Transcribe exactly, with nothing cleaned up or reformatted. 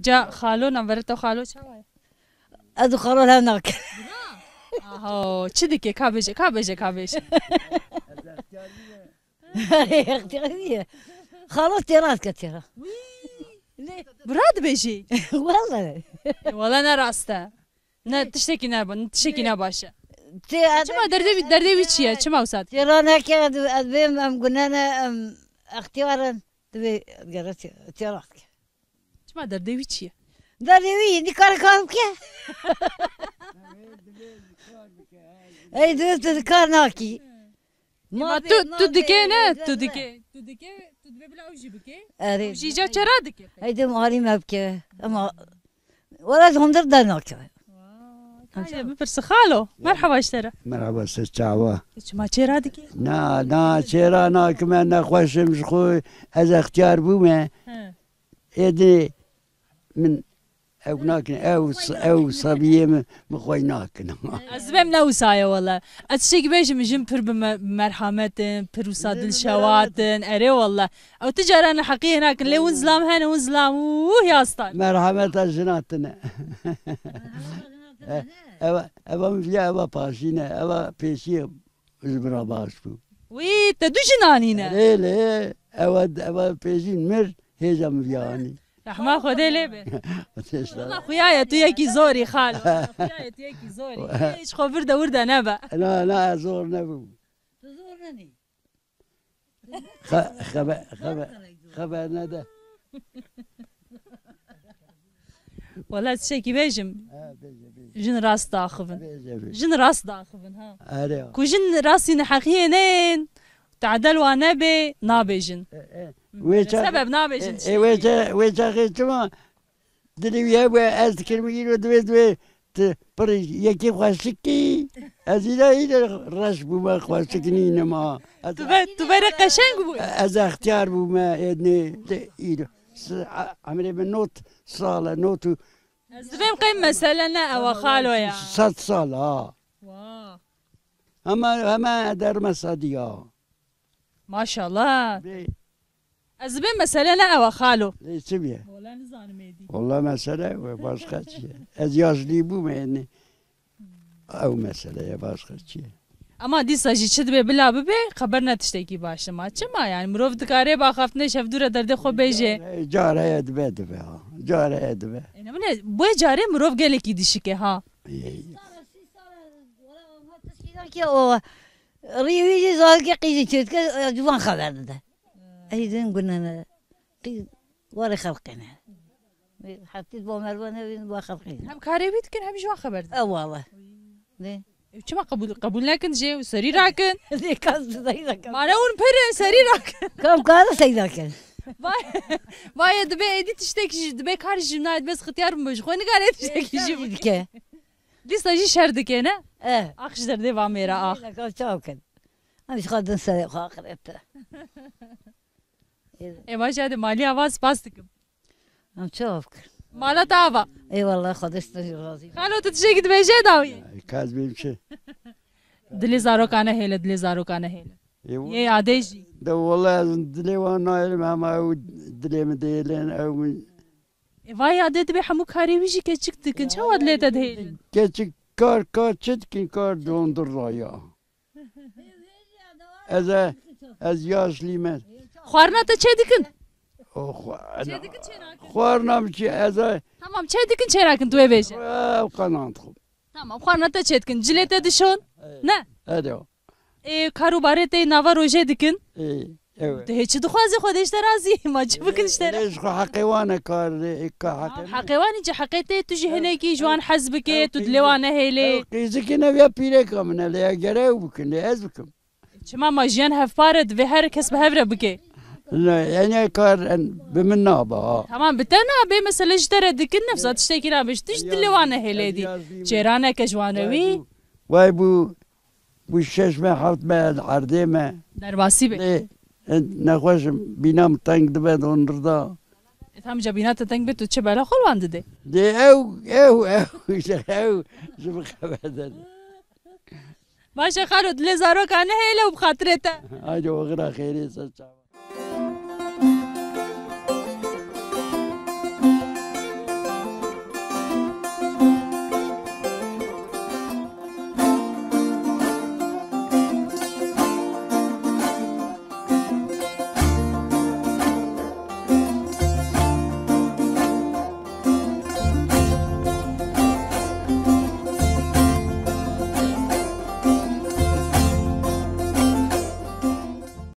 Ca xalo, navbera te xalo çawa ye? Ez û xalo hev nakin. Aho, çi dike? Ka bêje, ka bêje, ka bêje. Extiyarî ye. Xalo têra dike têra. Bira dibêjî? Wele. E, wele ne rast e. Ne tiştekî ne, ne tiştekî ne baş e. Çima derdê wî, derdê wî çi ye? Çima wisa dike? Têra neke, ez bêm, em gune ne, em extiyar in. Divê gere tê-, têra dike. Çima derdê wî çi ye? Derdê wî nikare kar bike. Ey, divê tu kar nakî. Ma tu, tu dikê ne, tu dikê. Tu dikê, tu divê bila ew jî bike. Erê. Ew jî ca çêra dike. Ey, divê alî me bike. Ama wele hundir dernakeve. Vay, bipirse xalo. Merhaba ji te re. Merhaba, se çawa? Tu çima çêra dikê? Na, na, çêra nakime, nexweş im ji xwe, ez extiyar bûme. He. Êdî min ew nakin, ew s-, ew sebiyê min, min xwe nakin. Ez dibêm ne wisa ye wele. Ez tiştekî bêjim, jin pir bi me-, merhamet in, pir wisa dilşewat in. Erê wele. Ew tu cara neheqiyê nakin, lê hûn zilam hene, hûn zilam, uh, ya star. Merhameta jina tine. Eva, eva min viya, eva paşîne, eva pêşî ji min re baş bû. Wî, te du jinan î ne? Lê, lê, eva, eva pêşîn mir, hêja min viya anî. Rehma Xwedê lê be. Wala xuya ye tu yekî zor î xalo. Xuya ye tu yekî zor î. Hiç xwe vir de wir de nebe. Na, na, ez zor nebûm. Tu zor nenî. Xe-, xebe-, xebe-, xeber nede. Wala tiştekî bêjim. Ha, bêje, bêje. Jin rast diaxivin. Bêje, bêje. Jin rast diaxivin, ha. Erê. Ku jin rastî neheqiyê neyên, tadel wa nebê, nabêjin. E, e. Wê ça-, sebeb nabêjin e, e, tiştekî. Wê ça-, wê çaxê çima Dilê wî hebû, ez dikirim îro divê, divê tu pir yekê xweşik kî. Ez îro, îro reş bûme, xweşik nînim a. Ez Tu be, tu berê qeşeng bû. Ez extiyar bûme, êdnê, de îro. S-, a-, emrê min not sal e, not û Ez dibêm qey mesele ne ew e, xalo ya. Sed sal, ha. Wa. Hema, hema derme sedî ya. Maşallah. Bê. Ez dibêm mesele ne ew e xalo. Lê çi bîye? Wala nizanim êdî. Wala mesele we başka çi ye? Ez yaşlî bûme, yani. Ew mesele ye, başka çi ye? Ama dîsa jî çi dibe bila bibe, xeber ne tiştekî baş e. Ma çima yani? Mirov dikare bi axaftinê şevdûre derdê xwe bêje. Care, care heye dibe, dibe ha. Care heye dibe. E, ne bine, bu carê mirov gelekî dişike ha. Ey. Ki o Rî wî jî zarokê qîzî çêdike, ji wan xeber dide. Ey din gunene. Qîz warê xelqê ne. Heftî bo merve ne wî wa xelqê ne. Hem karê wî dikin hem ji wan xeber didin. E wala. Ne? E, çima qebûl, qebûl nekin jê û serî rakin? Lê kas dizayî rakin. Mane hûn pir in, serî rakin. Kam kare seyda kin. Vay, vay, dibe êdî tiştek ji, dibe kar ji nayê dibe xitiyar bû ji xwe nigare tiştek ji bû. Dike. Dîsa jî şer dike, ne? E. Ax ji derdê va mêra ax. Neka çaw kin. Em ji xwe din serê xwe axirete. Ê baş e, de maliya va spas dikim. Em çaw kin. Mala te ava. Ê wallah, Xwedê ji te jî razî be. Xalo, tu tiştekî dibêje dawî? Kaz bêm çi? Dilê zaroka nehêle, dilê zaroka nehêle. Ê, Yê adê jî. De wallah ez dilê wan nahêlim, hema ew dilê min dihêlin, ew min E, vay ya, dê dibê hemû karê wî jî keçik dikin. Çawa dilê te dihêlin? Keçik kar, kar çi dikin, kar dondur raya. Ez e, ez yaşlî me. Xwarina te çê dikin? O xwa-, Çê dikin, çê nakin? Xwarina min çi, ez e. Tamam, çê dikin, çê nakin, tu ê bêje. Ew qenand xwe. Tamam, xwarina te çê dikin. Cilê te dişon? Evet. Ne? Alo. Ê, kar û barê tê nava rojê dikin? Ê, evet. Dihê çi dixwazî, Xwedê ji te razî. Ma çi bikin ji te re? Ê, ji xwe heqê wan e kar, ê, ka heqê. Heqê wan î, ci heqê tê, tu ji hinekî ji wan hez bike, tu dilê wan nehêlê. Ew qîzikî ne ya pîreka min e, lê ya gere ew bikin, lê ez bikim. Çima ma jiyan hevpar e, divê her kes bi hev re bike. Ne, yani kar, en, bi min nabe, ha. Tamam, bi te nabe, mesele ji te re dikin, nefsa tiştekî nabe, ji tu ji dilê wan nehêlê dî. Çêra neke ji wan re wî. Vay bû, bû şeş me, heft me, erdê me. Derbasî be. Lê, e, nexweş im, bîna min teng dibe, dondirda. E, tam ca bîna te teng be, tu çi bela xwe li wan didê? Lê ew, ew, ew, ew, ji min xeber dide. Baş e xalo, dilê zaroka nehêle û bi xatirê te. Haydi oxira xêrê ser çavan.